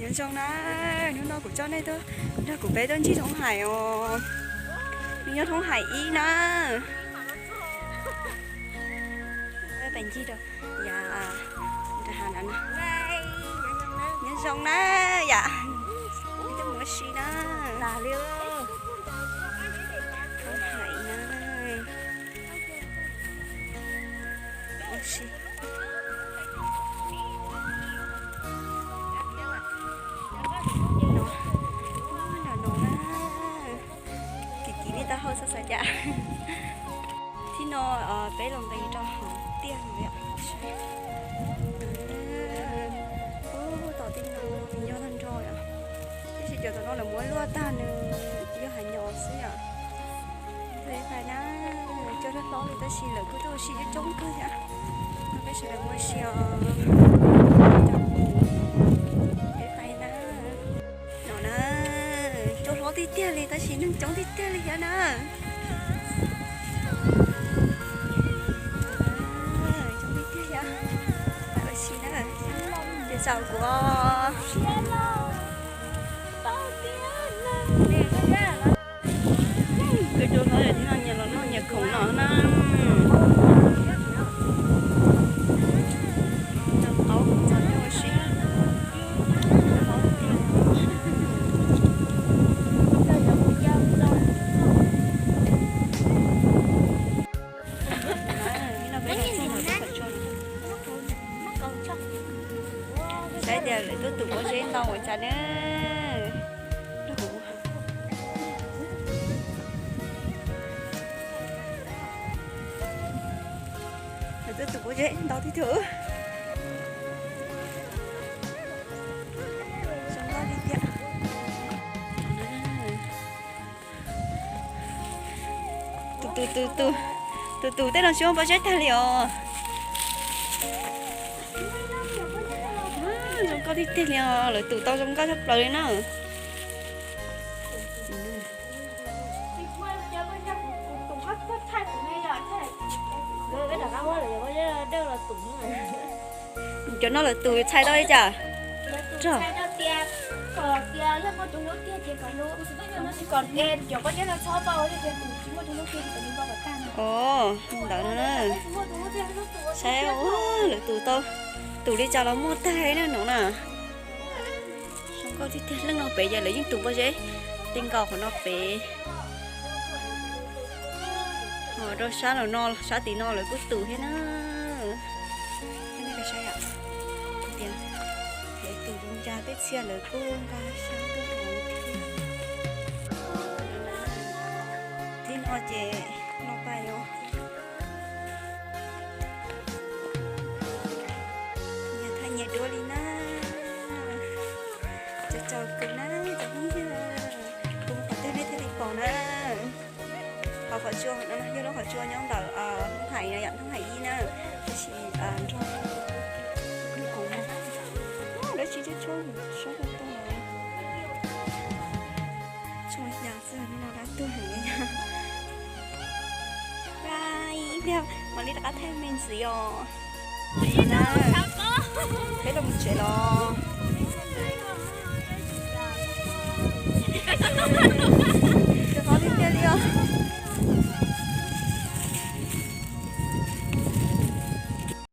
Nyob zoo na, hnub no kuv coj nej tuaj nrog kuv peb tuaj ncig Thoob Haim os. Nws nyob Thoob Haim ib na. Peb ncig rau yav nram hav no na. Nyob zoo na yom, peb tuaj mus ua si na. Thoob Haim na. Ua si. No, no, no na. Kim kim li taub hau xwb xav cas. Thib no peb los nqis rau hauv tiaj no yom. Ub, tom tej no nyob tag nrho yom. Tab sis cov tom no lawv muab luaj tag nws yog hav nyos xwb yom. Peb pais na, cov hlob hlob li tab sis lawv kuj tuaj ua si coob coob kawg thiab. No peb sawv daws mus ua si os. Peb pais na. No na, cov hlob tiag tiag li tab sis neeg coob tiag tiag li thiab na. Coob tiag tiag thiab. Pais ua si na. Ces zaum kuv. Peb cov hlob yam thib no nyias los noj nyias khoom no na. Qaub txog nyob ua si. Saib tias lawv tuaj tus pob zeb ntau ua cas na. Lawv tuaj tus pob zeb ntau tiag tiag. Zoo nkauj tiag tiag. Tus tus tus tus tus tus tej no tsis muaj pob zeb tag li os. Zoo nkauj tiag tiag li os, lawv tus tau zoo nkauj tshaj plaws li na. Cov no lawv tus txhais tau li cas? Os, ntawd no na. Saib, lawv tus tau, tus li cas los muaj tag na no na. Zoo nkauj tiag tiag. Leej no pem ces lawv yeej tus pob zeb ti nkaus qhov no pem. Ho rau sab no, sab tim no lawv kuj tus thiab na. Tias lawv tus zoo cas tej txhia lawv kuj nqa sab tuaj hauv thiab. Thib no ces no pais os. Nyias thaij nyias duab li na. Tsaug tsaug kawg na cov phooj ywg, kuv mus qhov twg nej thiaj li pom na. Qhov, qhov tsua no yog lub qhov tsua nyob ntawm Thoob Haim no yom, Thoob Haim ib na, tab sis nrog kuv mus. Dab tsi tshuab tshuab tuaj tuaj los. Tshuab xyov xwb, hnub no dab tuag heev li. Ib pliag mam li rov qab thaij me ntxiv os. Peb los mus tsev los.